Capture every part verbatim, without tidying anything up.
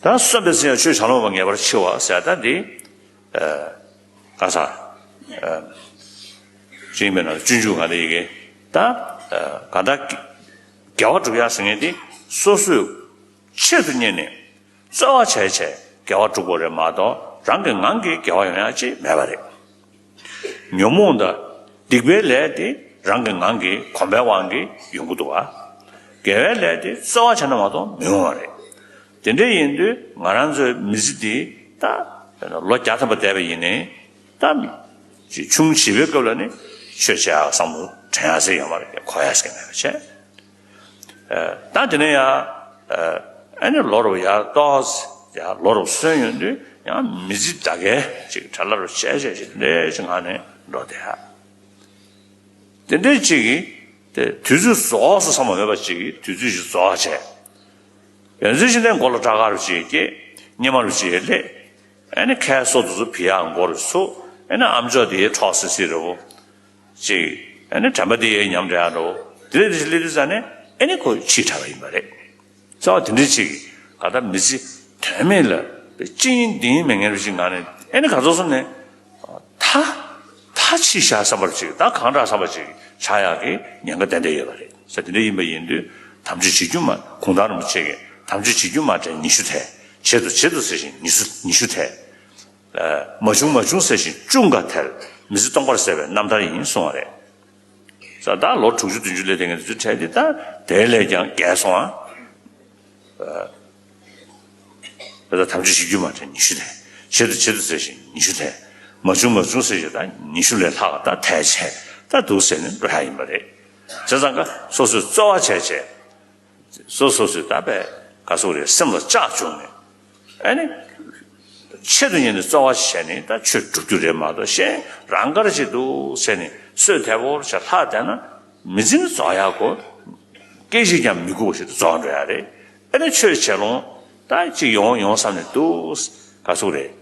ད་གསོན་པའི་ཚེ་ཡང་ཆོས་བྱ་ལོང་བ་ངེས་པར་འཆི་བ་ཟེར། ད་འདི་ག་ས་ཅིག་མེད་ན་སྤྱོད་འཇུག་ག་ལ་ཡི་གེ་ད་ག་ད་དགེ་བ་སྒྲུབ་ཡ་ཟེར་མཁན་འདི་སོ་སོས་ཆེད་དུ་གཉེར་ནས་རྩོལ་བ་བྱས་བྱས་དགེ་བ་སྒྲུབ་དགོས་རེད་མ་གཏོགས་རང་གི་ངང་གིས་དགེ་བ་ཡོང་ཡ་ཅིག་མེད་པ་རེད། ཉོན་མོངས་དང་སྡིག་པའི་ལས་དེ་རང་གི་ངང་གིས་གོམས་པའི་དབང་གིས་ཡོང་གི་འདུག་བ། དགེ་བའི་ལས་དེ་རྩོལ་བ་བྱས་ན་མ་གཏོགས་མི་ཡོང་བ་རེད། དེ་འདྲ་ཡིན་དུས་ང་རང་ཚོའི་མི་ཚེ་འདི་ད་ལོ་བརྒྱ་ཐམ་པ་བསྡད་པ་ཡིན་ནའི་ད་ཅིག་ཆུང་བྱིས་པའི་སྐབས་ལ་ནི་ཆོས་བྱེད་ཡག་བསམ་བློ་དྲན་ཡག་ཟེར་ཡོད་མ་རེད། གོ་ཡག་ཟེར་མེད་པ་བྱས། ད་དེ་ནས་ཡང་ཨ་ནི་ལོ་རུ་ཡར་ཏོག་ཙམ་ཡར་ལོ་རུ་སོན་ཡོང་དུས་ཡང་མི་ཚེ་ད་གའི་ཅིག་གྲྭ་ལ་རུ་བཤད་བཤད་ཅིག་འདྲ་ཞིག་ངང་ནས་འགྲོ་བསྡད་ཡ། དེ་འདྲའི་ཅིག་གིས་དེ་དུས་ཚོད་རྫོགས་སོང་བསམ་པ་མེད་པ་ཅིག་གིས་དུས་ཚོད་ཞིག་རྫོགས་བྱས། ཡོད་ཚད་ཅིག་ནས་མགོ་ལ་སྐྲ་དཀར་རུ་ཅིག་སྐྱེས། སྙེ་མ་རུ་ཅིག་སླེབས། ཨ་ནི་ཁལ་སོ་དུ་ཚོ་བི་ཡག་མགོ་རུ་ཚུགས། ཨ་ནི་ཨམ་ཅོག་དེ་འཕྲོག་སི་སི་རུ་ཅིག་ཨ་ནི་དྲན་པ་དེ་ཡས་ཉམས་འདྲ་འགྲོ། དེ་ལས་དེ་ལས་དེ་ཟ་ནས་ཨ་ནི་ཁོ་ཕྱིས་དྲགས་པ་ཡིན་པ་རེད། རྩ་བ་དེ་འདྲའི་ཅིག་ག་ད་མི་ཚེ་དོན་མེད་ལ་ཅི་ཡིན་འདི་ཡིན་མེད་ངན་རུ་ཅིག་ངང་ནས་ཨ་ནི་ག་ཚོད་སོང་ནས་ད་ད་ཕྱིས་བཞག་བསམ་པར་ཅིག་ད་གང་དྲག་བསམ་པ་ཅིག་ཆགས་ཡག་གི་ཉེན་ཁ་ཏན་ཏན་ཡོད་པ་རེད། ས་དེ་འདྲ་ཡིན་པ་ཡིན་དུས་དམ་ཆོས་བྱེད་རྒྱུ་མ་གུང་ཐང་རིན་པོ་ཆེ་གིས་དམ་ཆོས་བྱེད་རྒྱུ་མ་དྲན་ཉི་ཤུ་ཐལ། བྱེད་དོ་བྱེད་དོ་ཟེར་བཞིན་ཉི་ཤུ་ཉི་ཤུ་ཐལ། མ་བྱུང་མ་བྱུང་ཟེར་བཞིན་བཅུ་འགའ་ཐལ། མི་ཚེ་སྟོང་པར་ཟད་པའི་རྣམ་ཐར་ཡིན་གསུང་བ་རེད། ས་ད་ལོ་དྲུག་ཅུ་བདུན་ཅུ་སླེབས་དེ་ངས་དུས་ཚོད་ཁྲལ་དེ་ད་དེ་ལས་ཀྱང་རྒས་སོང་ཨ། ད་དམ་ཆོས་བྱེད་རྒྱུ་མ་དྲན་ཉི་ཤུ་ཐལ། བྱེད་དོ་བྱེད་དོ་ཟེར་བཞིན་ཉི་ཤུ་ཐལ། མ་བྱུང་མ་བྱུང་ཟེར་བཞིན་ད་ཉི་ཤུ་ལས་ལྷག་ད་ཐལ་བྱས་ད་འདུག་ཟེར་ནས་འགྲོ་ཡ་ཡིན་པ་རེད། བྱས་ཙང་ཀ་སོ་སོས་རྩོལ་བ་བྱས་བྱས། སོ་སོ་སོས་ད་པས་ག་སོག་རེད་སེམས་ལ་ལྕག་བཅུག་ནས་ཨ་ནི་ཆེད་དུ་གཉེར་ནས་རྩོལ་བ་བྱས་ནས་ད་ཆོས་སྒྲུབ་རྒྱུ་རེད་མ་གཏོགས་གཞན་རང་དགར་བྱེད་འདུག་ཟེར་ནས་སོས་དལ་པོར་བྱ་ལྷག་བསྡད་ན་མི་ཚེ་ནི་རྫོགས་ཡག་གོ། སྐད་ཅིག་ཀྱང་མི་སྒུག་པ་ཞིག་ཏུ་རྫོགས་འགྲོ་ཡ་རེད། ཨ་ནི་ཆོས་བྱེད་ལོང་ད་ཅིག་ཡོང་ཡོང་བསམ་ནས་འདུག་ག་སོག་རེད།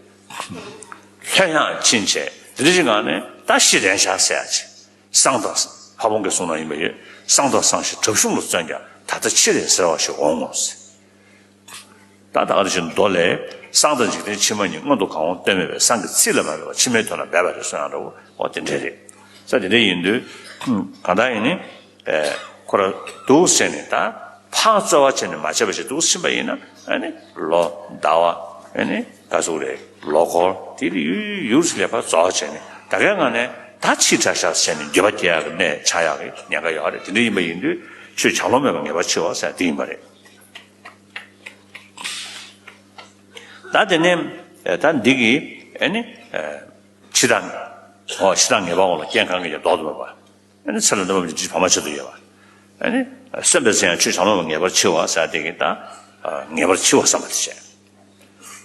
ལྷོད་ཡངས་ཕྱིན་བྱས་དེ་འདྲ་ཞིག་ངང་ནས་ད་ཤི་རན་ཤག་ཟེར་ཡ་ཅིག་སང་དང་ཕ་བོང་གི་གསུང་ན་ཡིན་པ་ཡོད། སང་དང་སང་ཞིག་དྲག་ཤུམ་ལ་བརྩོན་ཀྱང་ད་ལྟ་ཕྱི་རེད་ཟེར་བ་ཞིག་འོང་ངོ་ཟེར། ད་ད་ག་རེ་ཞིག་མདོ་ལས་སང་དང་འཇིག་རྟེན་ཕྱི་མ་གཉིས་སྔོན་དུ་གང་འོང་སྟོན་མེད་པས་སང་གི་ཚིག་ལ་མ་འབད་པ་ཕྱི་མའི་དོན་ལ་འབད་པ་རེད་གསུང་ཡང་འདྲ་བོ་འོ་དེ་འདྲས་རེད། ས་དེ་འདྲས་ཡིན་དུས་གང་ལྟར་ཡིན་ནི་ཁོ་ར་འདུག་ཟེར་ནས་ད་ཕར་རྩོལ་བ་བྱས་ནས་མ་བྱས་པ་ཞིག་འདུག་ཕྱིན་པ་ཡིན་ན་ཨ་ནི་ལོ་ཟླ་བ་ཨ་ནི་ག་ཟུག་རེད་ལོ་འཁོར་དེ་ལ་ཡུལ་ཡུལ་ཞིག་ལས་ཕར་རྩོལ་བ་བྱས་ནས་ད་གའི་ངང་ནས་ད་ཕྱིས་དྲག་ཤག་ཟེར་ནས་འགྱོད་པ་སྐྱེ་ཡག་གི་གནས་ཆགས་ཡག་གི་ཉེན་ཁ་ཡོད་རེད། དེ་འདྲ་ཡིན་པ་ཡིན་དུས་ཆོས་བྱ་ལོང་མེད་པ་ངེས་པར་འཆི་བ་ཟེར་དེ་ཡིན་པ་རེད། ད་དེ་ནས་ད་འདི་གི་ཨ་ནི་འཆི་བདག་ཨོ་འཆི་བདག་ངེས་པ་འོང་ལ་རྐྱེན་གང་གིས་ཀྱང་ལྡོག་ཏུ་མེད་པ། ཨ་ནི་ཚེ་ལ་འདོད་པ་མི་འཇིགས་བར་མ་ཆད་དུ་ཡོད་པ། ཨ་ནི་གསོན་པའི་ཚེ་ཡང་ཆོས་བྱ་ལོང་མེད་པ་ངེས་པར་འཆི་བ་ཟེར་དེ་གི་ད་ངེས་པར་འཆི་བ་བསམ་པ་དེ་བྱས།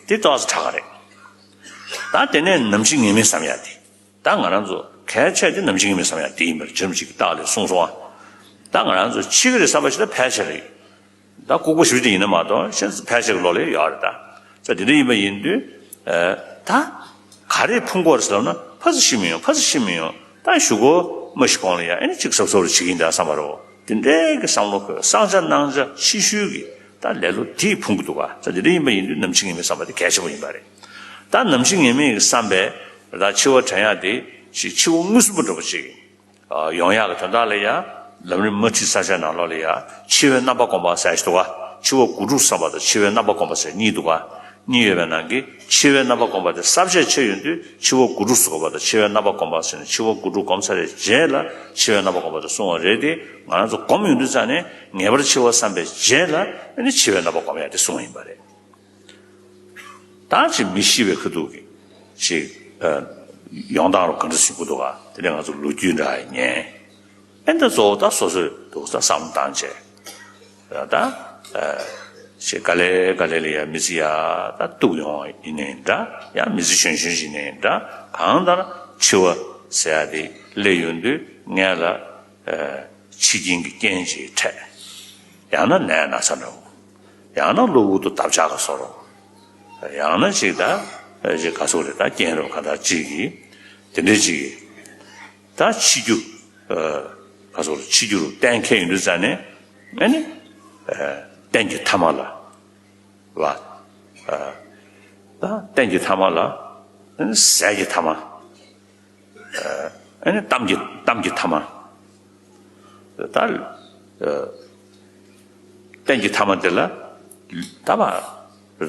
དེ་ཏོག་ཙམ་དྲག་ག་རེད། ད་དེ་ནས་ནམ་འཆི་ངེས་མེད་བསམ་ཡ་དེ། ད་ང་རང་ཚོ་གལ་ཆེ་དེ་ནམ་འཆི་ངེས་མེད་བསམ་ཡ་དེ་ཡིན་པར་རྗེ་རིན་པོ་ཆེ་གིས་རྟགས་ལས་གསུངས་སོང་ཨ། ད་ང་རང་ཚོ་འཆི་གི་རེད་བསམ་པ་ཞིག་ད་ཕལ་ཆེར་རེད། ད་ལྐུགས་པ་ཞིག་དེ་ཡིན་ན་མ་གཏོགས་གཞན་ཕལ་ཆེར་གྱི་བློ་ལ་ཡོད་རེད་ད། ས་དེ་འདྲ་ཡིན་པ་ཡིན་དུས་ད་ག་རེ་ཕུང་གི་རེད་ཟེར་ན་ཕ་ཚ་ཤི་མི་ཡོང་ཕ་ཚ་ཤི་མི་ཡོང་ད་གཞུག་གུ་མ་ཤི་གོང་ལ་ཡ་ཨེ་ནི་གཅིག་གཟབ་གཟབ་རུ་བྱེད་ཀྱིན་ད་བསམ་པ་རེད། དེ་འདྲའི་གི་བསམ་བློ་ཁོས་བསང་བྱ་གནང་བྱ་ཕྱི་བཤོལ་གི་ད་ལེ་ལོ་དེས་ཕུང་གི་འདུག་ག་ས་དེ་འདྲ་ཡིན་པ་ཡིན་དུས་ནམ་འཆི་ངེས་མེད་བསམ་པ་དེ་གལ་ཆེན་པོ་ཡིན་པ་རེད། ད་ནམ་འཆི་ངེས་མེད་ཀྱི་བསམ་པས་ད་འཆི་བ་དྲན་ཡག་དེ་ཞིག་འཆི་བ་མངོན་སུམ་པ་འགྲོ་བ་ཞིག་ཡོང་ཡག་གི་དོན་དག་ལ་ཡང་ལམ་རིམ་མ་ཁྲིད་ས་ཆ་ནང་ལོགས་ལ་ཡང་འཆི་བའི་རྣམ་པ་སྒོམ་པ་ཟེར་ཞིག་འདུག་ག་འཆི་བ་དགུ་ཕྲུགས་བསམ་པ་དང་འཆི་བའི་རྣམ་པ་སྒོམ་པ་ཟེར་གཉིས་འདུག་ག་གཉིས་ཡོད་པའི་ནང་གི་འཆི་བའི་རྣམ་པ་སྒོམ་པ་དེ་ས་བཅད་ཆེ་ཡོང་དུས་འཆི་བ་དགུ་ཕྲུགས་སུ་སྒོམ་པ་དང་འཆི་བའི་རྣམ་པ་སྒོམ་པ་ཟེར་ནས་འཆི་བ་དགུ་ཕྲུགས་སྒོམ་ཚར་བའི་རྗེས་ལ་འཆི་བའི་རྣམ་པ་སྒོམ་པ་དེ་གསུང་བ་རེད་དེ། ང་རང་ཚོ་སྒོམ་ཡོང་དུས་ཙང་ནས་ངེས་པར་འཆི་བ་བསམ་པའི་རྗེས་ལ་ཨ་ནི་འཆི་བའི་རྣམ་པ་སྒོམ་ཡག་དེ་གསུང་བ་ཡིན་པ་རེད། ད་ཅིག་མི་ཤི་བའི་ཁ་ཐུག་གི་ཅིག་ཡོང་སྟངས་རུ་ག་འདྲ་ཞིག་གོ་འདུག་ག་དེ་ནས་ང་ཚོ་ལོ་རྒྱུས་འདྲ་ཡང་ཉན། ཨེ་ད་གཙོ་བོ་ད་སོ་སོས་འདུག་ས་བསམ་བློ་བཏང་བྱས། ད་ཅིག་ག་ལེ་ག་ལེ་ལ་ཡ་མི་ཚེ་ཡ་ད་གཏུག་ཡོང་བ་ཡིན་ནའི་འདྲ་ཡང་མི་ཚེ་གཞོན་གཞོན་ཞིག་ཡིན་ནའི་འདྲ་གང་ལྟར་འཆི་བ་ཟེར་ཡ་དེ་སླེབས་ཡོང་དུས་སྔོན་ལ་འཆི་རྐྱེན་གྱི་རྐྱེན་ཅིག་འཕྲད། ཡང་ན་ནད་ན་ཚ་འདྲ་བོ། ཡང་ན་གློ་བུར་དུ་འདབ་ཆགས་ཀྱི་བཟོ་འདྲ་བོ། ཡང་ན་ཅིག་ད་ཅིག་ག་ཟུག་རེད་ད་རྐྱེན་རབ་ག་ད་ཅིག་གིས་དེ་འདྲའི་ཅིག་གིས་ད་འཆི་རྒྱུ་ག་ཟུག་རེད་འཆི་རྒྱུ་རུ་གཏན་འཁེལ་ཡོང་དུས་ཙང་ནས་ཨ་ནི་གཏན་གྱི་ཐ་མ་ལ་བ། ད་རྟེན་གྱི་ཐ་མ་ལ་ཟས་ཀྱི་ཐ་མ། ཨ་ནི་གཏམ་གྱི་གཏམ་གྱི་ཐ་མ། ད་རྟེན་གྱི་ཐ་མ་དེ་ལ་ད་བ་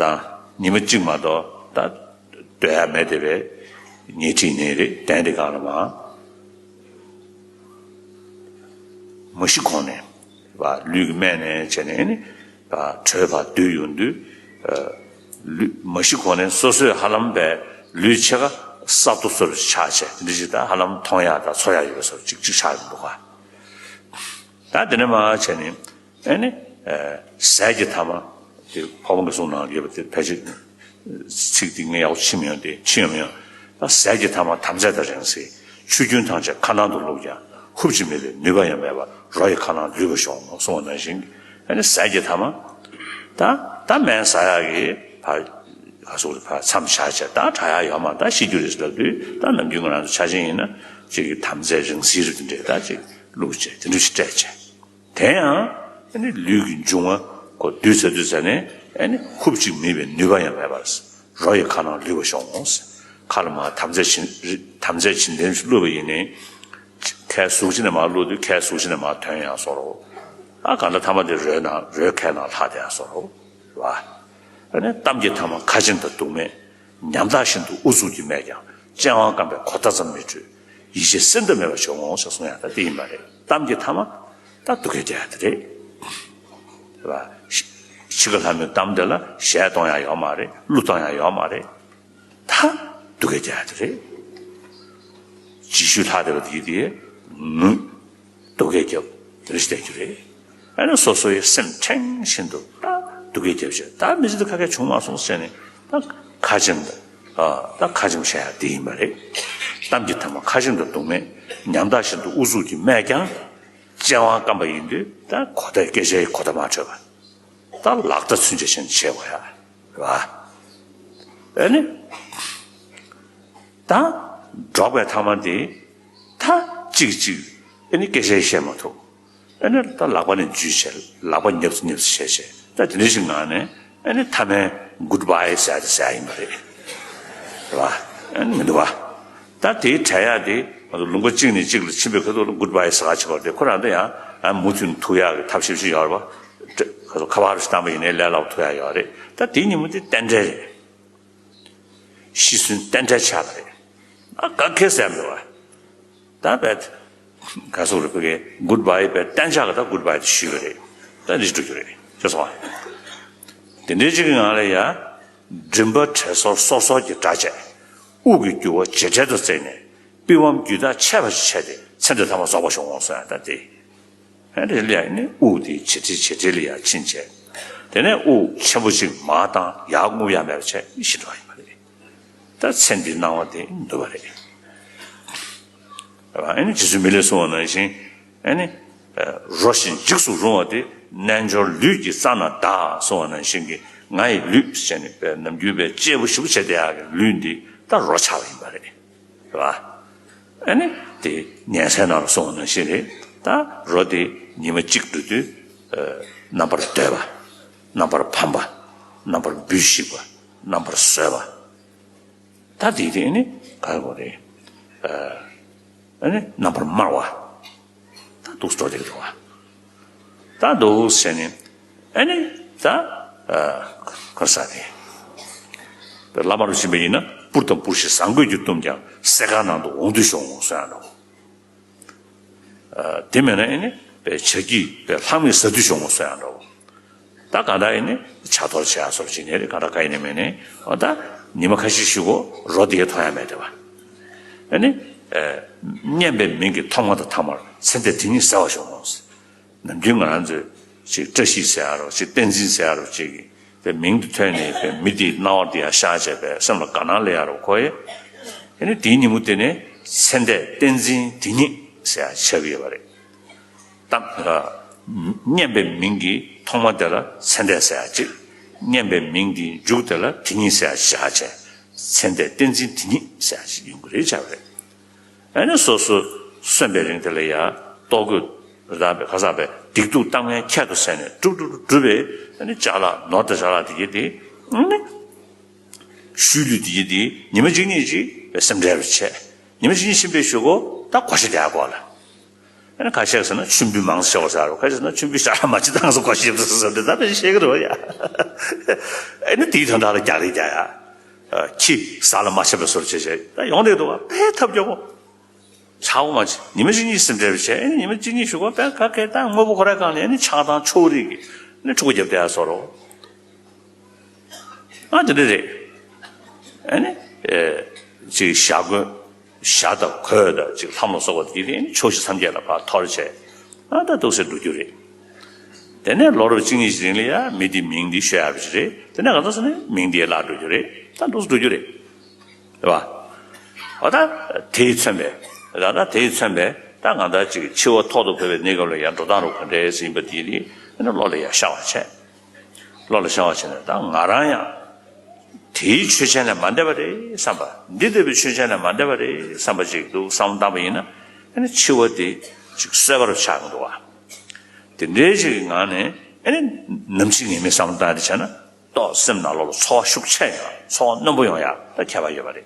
དང་ཉི་མ་གཅིག་མ་གཏོགས་ད་སྡོད་ཡ་མེད་དེ་བས། ཉལ་ཁྲིད་ནི་རེད། གདན་དེ་གང་ལ་མ་མ་ཤི་གོང་ནས་བ་ལུས་ཀྱི་སྨད་ནས་བྱས་ནས་ནི་བྲོས་པ་སྡོད་ཡོང་དུས། ལུས་མ་ཤི་གོང་ནས་སོ་སོས་ཧ་ལམ་པའི་ལུས་ཕྱེད་ཀ་སྲབ་ཏོ་སོར་ཆགས་བྱས། འདི་ཞིག་ད་ཧ་ལམ་མཐོང་ཡག་དང་ཚོར་ཡག་ཡོད་པའི་སོར་གཅིག་གཅིག་ཆགས་ཡོང་འདུག་ག་ད་དེ་ནས་མ་བྱས་ནས་ཨེ་ནི་ཟས་ཀྱི་ཐ་མ་དེ་འཕགས་པ་གི་གསུང་ནང་ཡོད་པ་དེ་ཕལ་ཆེར་ཚིག་དེ་ངས་ཡག་པོ་ཕྱིན་མི་ཡོང་སྟེ། ཕྱིན་ཡོང་མི་ཡོང་། ད་ཟས་ཀྱི་ཐ་མ་དམ་རྫས་དང་རིང་བསྲེལ། ཆུ་རྒྱུན་ཐམས་ཅད་ཁ་ནང་དུ་བླུགས་ཀྱང་ཧུབ་ཅིག་མེད་པའི་ནུས་པ་ཡང་མེད་པར་རོ་ཡི་ཁ་ནང་ལུས་པ་ཤོང་ངོ་གསུངས་པ་ནང་བཞིན། ཨ་ནི་ཟས་ཀྱི་ཐ་མ་ད་ད་སྨན་ཟ་ཡག་གི་ཕ་ག་སོགས་ཕ་མཚམས་བཞག་བྱས། ད་དྲག་ཡག་ཡོད་མ་རེད། ད་ཤི་རྒྱུ་རེད་ལབ་དུས། ད་ནམ་རྒྱུན་ང་རང་ཚོ་ཆ་ཆེན་ཡིན་ན་ཅིག་གི་དམ་རྫས་རིང་བསྲེལ་རིགས་དེ་འདྲས་ད་ཅིག་བླུགས་བྱས་དེ་འདྲ་ཞིག་སྤྲད་བྱས། དེ་ཡང་ཨ་ནི་ལུས་ཀྱི་འབྱུང་བ་ཁོ་བསྡུས་ཚར་དུས་ཙ་ནས་ཨ་ནི་ཧུབ་ཅིག་མེད་པའི་ནུས་པ་ཡང་མེད་པར་རོ་ཡི་ཁ་ནང་ལུས་པ་ཤོང་ངོ་། ཁ་ལ་མ་དམ་རྫས་བྱིན་དམ་རྫས་བྱིན་ལྡན་བླུགས་པ་ཡིན་ནའི། ཁའི་གཟུགས་ཅན་ནས་མ་བླུགས་དུས་ཁའི་གཟུགས་ཅན་ནས་མ་ཐོན་ཡང་བཟོ་རོགས། ཨ་གང་ལྟར་ཐ་མ་དེ་རོའི་ནང་རོའི་ཁའི་ནང་ལྷག་བསྡད་ཡང་བཟོ་རོགས་བ། ཨ་ནི་གཏམ་གྱི་ཐ་མ་ཁ་ཆེམས་དང་སྡུག་སྨྲས། ཉམ་ཐག་བཞིན་དུ་ཨུ་ཚུགས་ཀྱིས་སྨྲས་ཀྱང་སྤྱན་དབང་སྐམ་པས་གོ་བརྡ་ཙམ་མི་འཕྲོད། ཡིད་ཆེས་སེམས་གཏམ་མེད་པར་བྱུང་ངོ་ཞེས་གསུང་ཡང་ད་དེ་ཡིན་པ་རེད། གཏམ་གྱི་ཐ་མ་ད་སྡུག་སྐད་རྒྱག་ཡ་དེ་རེད། རེད་བ། འཆི་ཁ་ལྷ་མོའི་གཏམ་དེ་ལ་གཞས་གཏོང་ཡ་ཡོད་མ་རེད། གླུ་གཏོང་ཡ་ཡོད་མ་རེད། ད་སྡུག་སྐད་རྒྱག་ཡ་དེ་རེད། རྗེས་ཤུལ་ལྷག་བསྡད་པ་དེ་དེ་ངུས། སྡུག་སྐད་རྒྱབ། དེ་འདྲ་ཞིག་བསྡད་རྒྱུ་རེད། ཨ་ནི་སོ་སོ་ཡི་སེམས་ཕྲེང་བཞིན་དུ་ད་སྡུག་སྐད་རྒྱབ་བྱས། ད་མི་ཚེ་འདི་ཁ་ཁ་བྱུང་མ་སོང་ཟེར་ནས་ད་ཁ་ཆེམས་དང་། ཨ་ད་ཁ་ཆེམས་བཤད་ཡ་དེ་ཡིན་པ་རེད། གཏམ་གྱི་ཐ་མ་ཁ་ཆེམས་དང་སྡུག་སྨྲས། ཉམ་ཐག་བཞིན་དུ་ཨུ་ཚུགས་ཀྱིས་སྨྲས་ཀྱང་། སྤྱན་དབང་སྐམ་པ་ཡིན་དུས་ད་གོ་བརྡ་སྐད་ཆའི་གོ་བརྡ་མ་འཕྲོད་པ། ད་ལག་བརྡ་ཚུན་ཆད་བྱས་ནས་བྱེད་དགོས་ཡ་རེད་བ། ཨ་ནི། ད་འགྲོགས་པའི་ཐ་མ་དེ་ད་གཅིག་གཅིག་ཨ་ནི་སྐད་ཆ་བཤད་མ་ཐུབ། ཨ་ནི་ད་ལག་པ་ནས་འཇུས་བྱས། ལག་པ་ཉབ་སུ་ཉབ་སུ་བྱས་བྱས། ད་དེ་འདྲ་ཞིག་ངང་ནས་ཨ་ནི་མཐའ་མའི་གུཌ་བྷའི་ཟེར་ཡ་དེ་ཟེར་ཡ་ཡིན་པ་རེད། རེད་བ། ཨ་ནི་མི་འདུག་བ། ད་དེའི་བྲལ་ཡ་དེ་ང་ཚོ་ལུང་པ་གཅིག་ནས་གཅིག་ལ་ཕྱིན་པའི་ཁ་ཐུག་ལ་གུཌ་བྷའི་ཟེར་ག་བྱེད་པ་དེ་ཁོ་རང་ད་ཡང་ཨ་མུ་མཐུད་ཐུག་ཡག་གི་ཐབས་ཤེས་ཤིག་ཡོད་རེད་བ། ཁ་ཐུག་ཁ་པར་ཞིག་བཏང་པ་ཡིན་ནའི་ལས་སླ་པོ་ཐུག་ཡག་ཡོད་རེད། ད་དེའི་ཉིན་མོ་དེ་རྟེན་འབྲེལ་རེད། ཤི་གསོན་རྟེན་འབྲེལ་ཆགས་པ་རེད། ཨ་ག་གེ་ཟེར་མི་བ། ད་བས། ག་སོག་རེ་ཕ་གི་གུཌ་བྷའི་བས་གཏན་འཇགས་ཀྱི་ད་གུཌ་བྷའི་དེ་ཞུས་པ་རེད། ད་འདི་འགྲོ་རྒྱུ་རེད་ཅེས་སོང་བ། དེ་འདྲའི་ཅིག་གི་ངང་ལ་ཡ། མགྲིན་པ་བྲལ་སོར་སོར་སོར་གྱི་སྒྲ་བཅས། དབུགས་ཀྱི་རྒྱུ་བ་ཇེ་བྲལ་དུ་བརྩེགས་ནས་པི་ཝམ་རྒྱུད་ཐག་ཆད་པ་ཞིག་བྱས་ཏེ་ཚེ་འདི་ཐ་མ་རྫོགས་པ་བྱུང་ངོ་གསུངས་ཡ་ད་དེ། ཨ་ནི་ལ་ཡ་ནི་དབུགས་དེ་ཇེ་ཆེ་ཇེ་ཆེ་ལ་ཡ་ཕྱིན་བྱས། དེ་ནས་དབུགས་ཆེན་པོ་ཅིག་མར་བཏང་ཡར་རྔུབ་ཡ་མེད་པ་བྱས་ཤི་འགྲོ་བ་ཡིན་པ་རེད། ད་ཚེ་འདིའི་སྣང་བ་དེ་འདུལ་བ་རེད། ཨ་ནི་རྗེ་བཙུན་མི་ལས་གསུངས་པ་ནང་བཞིན། ཨ་ནི་རོ་བཞིན་འཇིགས་སུ་རུང་བ་དེ། རྣལ་འབྱོར་ལུས་ཀྱི་རྩ་ན་གདའ་གསུངས་པ་ནང་བཞིན་གྱི་ང་ཡི་ལུས་ཟེར་ནས་པའི་ནམ་རྒྱུན་པའི་གཅེར་བུ་ཞིག་བྱས་བསྡད་ཡག་གི་ལུས་འདི་ད་རོ་ཆགས་པ་ཡིན་པ་རེད། རེད་བ། ཨ་ནི་དེ་ཉན་སའི་ནང་ལ་གསུངས་པ་ནང་བཞིན་རེད། ད་རོ་དེ་ཉི་མ་གཅིག་འགྲོ་དུས། ཨ་རྣམ་པར་འདོད་པ། རྣམ་པར་ཕམ་པ། རྣམ་པར་འབུ་ཤིག་པ། རྣམ་པར་བཟོད་པ། ད་དེ་དེ་ནི་ག་རེ་དགོས་རེད། ཨ་ནི་རྣམ་པར་དམར་བ། ད་འདུག་སེ་འགྲོ་བསྡད་ཀྱི་འདུག་བ། ད་འདུག་སེ་ནི་ཨ་ནི་ད་ག་རེ་ཟེར་དེ། བླ་མ་རུ་ཕྱིན་པ་ཡིན་ན་སྤུར་དང་སྤུར་ཤིང་ཟངས་ཁོས་ཀྱིས་བཏུམས་ཀྱང་སྲེད་མཁར་ནང་དུ་འོང་དུས་ཤོག་ངོ་གསུངས་ཡ་འདྲ་བོ། དེ་མེད་ན་ཨ་ནི་བའི་བྱ་སྐྱིད་བའི་ལྷ་མིག་ཟ་དུས་ཤོག་ངོ་གསུངས་ཡ་འདྲ་བོ། ད་གང་ལྟར་ཨ་ནི་ཇ་གཏོར་བྱེད་ཡ་སོགས་བྱེད་ནི་རེད། གང་ལྟར་ག་ཡིན་ནི་མིན་ནི་འོ་ད་ཉི་མ་ཁ་ཤས་ཤིག་གོ་རོ་དེ་གས་མཐོང་ཡ་མེད་དེ་བ། ཨ་ནི་ཨ་སྙན་པའི་མིང་གིས་ཐོག་མ་དང་ཐ་མར་ཚེ་འདས་དེ་ཉིད་ཟེར་བ་ཤོག་ངོ་། ནམ་རྒྱུན་ང་རང་ཚོས་ཅིག་བཀྲ་ཤིས་ཟེར་ཡ་རོ་ཅིག་བསྟན་འཛིན་ཟེར་ཡ་རོ་ཅིག་གི་དེ་མིང་དེ་ཐོས་ནས་པའི་མི་དེའི་སྣང་བ་དེ་ཡང་ཤར་བྱས་པའི་སེམས་ལ་དགའ་སྣང་སླེབས་ཡ་རོ་ཁོ་ཡེ། ཨ་ནི་དེའི་ཉིན་མོ་དེ་ནས་ཚེ་འདས་བསྟན་འཛིན་དེ་ཉིད་ཟེར་ཡ་ཆགས་ཀྱི་ཡོད་པ་རེད། གཏམ། སྙན་པའི་མིང་གི་ཐོག་མ་དེ་ལ་ཚེ་འདས་ཟེར་ཡ་གཅིག་སྙན་པའི་མིང་གི་མཇུག་དེ་ལ་དེ་ཉིད་ཟེར་ཡ་བཞག་བྱས། ཚེ་འདས་བསྟན་འཛིན་དེ་ཉིད་ཟེར་ཡ་གཅིག་ཡོང་གི་རེད་བྱ་བ་རེད། ཨ་ནི་སོ་སོ་གསོན་པའི་རིང་དེ་ལ་ཡ་ལྟོ་གོས་རག་པའི་ཁ་སག་པའི་སྡིག་སྡུག་གཏམ་ངན་ཁྱད་དུ་བསད་ནས་སྒྲུབ་སྒྲུབ་སྒྲུབ་པའི་ཨ་ནི་ཅ་ལག་ནོར་དང་ཅ་ལག་དེ་གྱད་དེ་ཨ་ནི་ ཤུལ་ལུས་དེ་ཡིན་དེ་ཉི་མ་གཅིག་གཉིས་ཅིག་སེམས་ཁྲལ་རུ་བྱས། ཉི་མ་གཅིག་གཉིས་ཕྱིན་པའི་གཞུག་གུ་ད་གོ་ཤེས་རྒྱག་དགོས་ལ། ཨ་ནི་ཁ་ཤས་ཟེར་ན་མཆོད་འབུལ་མང་ཙམ་བྱེད་དགོས་ཟེར་རོ། ཁ་ཤས་ཟེར་ན་མཆོད་འབུལ་ཞག་ལ་མ་བྱེད་སྟངས་སུ་གོ་ཤེས་ཡོད་ཟེར་ཟེར་དེ་ད་དཔེ་ཤེས་ཀྱི་རེད་བ་ཡ། ཨ་ནི་དེའི་དོན་དག་ལ་རྒྱག་རེས་རྒྱག་ཡ། ཁྱི་ཟ་ལ་མ་ཆགས་པའི་བཟོ་འདྲ་བྱས་བྱས་ད་ཡོང་བསྡད་འདུག་བ། དཔེ་ཐབས་སྐྱོ་པོ། ཆག་པོ་མ་བྱེད། ཉི་མ་གཅིག་གཉིས་སེམས་ཁྲལ་བྱས། ཨ་ནི་ཉི་མ་གཅིག་གཉིས་གཞུག་གུ་དཔེ་ག་གེ་ད་དངོས་པོ་ཁོ་རའི་སྒང་ལ་ཨ་ནི་ཆག་སྡང་ཕྱོགས་རིས་ཀྱི་ཨ་ནི་ཕྲུ་གུ་རྒྱབ་བསྡད་ཡ་བཟོ་འདྲ། ཨ་དེ་འདྲ་རེད། ཨ་ནི་ཨེ་ཅིག་ཞྭ་གོས་ཞྭ་དང་གོས་དང་ཅིག་ལྷམ་ལ་སོགས་པ་དེ་དེ་ཨ་ནི་ཕྱོགས་བཞི་མཚམས་བརྒྱད་ལ་ཕར་འཐོར་བྱས། ཨ་ད་འདུག་སེ་འགྲོ་རྒྱུ་རེད། དེ་ནས་ལོ་རབས་གཅིག་གཉིས་ཀྱི་རིང་ལ་ཡ་མི་དེའི་མིང་འདི་ཤོད་ཡག་རེད། དེ་ནས་ག་ཚོད་ཟེར་ན་མིང་འདི་བརླག་འགྲོ་རྒྱུ་རེད། ད་འདུག་སེ་འགྲོ་རྒྱུ་རེད། རེད་བ། འོ་ད་དེས་མཚོན་པའི་ད་ད་དེས་མཚོན་པའི་ད་ང་ད་ཅིག་འཆི་བ་ཐོག་ཏུ་བབས་པའི་གནས་སྐབས་ལ་ཡང་འགྲོ་སྟངས་རུ་ག་འདྲས་ཟིན་པ་དེ་ནི་ཨ་ནི་བློ་ལ་ཡང་ཤར་བ་བྱས། བློ་ལ་ཤར་བ་བྱས་ནས་ད་ང་རང་ཡང་དེའི་ཆོས་ཅན་ལས་མ་འདས་པ་རེད་བསམ་པ། འདི་ལྟ་བུའི་ཆོས་ཅན་ལས་མ་འདས་པ་རེད་བསམ་པ་ཅིག་འདུག་བསམ་བློ་བཏང་པ་ཡིན་ན་ཨ་ནི་འཆི་བ་དེ་ཅིག་གསོད་པ་རུ་ཆགས་ཀྱི་འདུག་བ། དེ་འདྲའི་ཅིག་གི་ངང་ནས་ཨ་ནི་ནམ་འཆི་ངེས་མེད་བསམ་བློ་བཏང་དེ་བྱས་ན། ཏོག་སེམས་ནང་ལོགས་ལ་ཚོར་བ་ཤུགས་ཆེ་ཡོང་ཡ། ཚོར་བ་རྣོན་པོ་ཡོང་ཡ་ད་ཁྱད་པར་ཡོད་པ་རེད།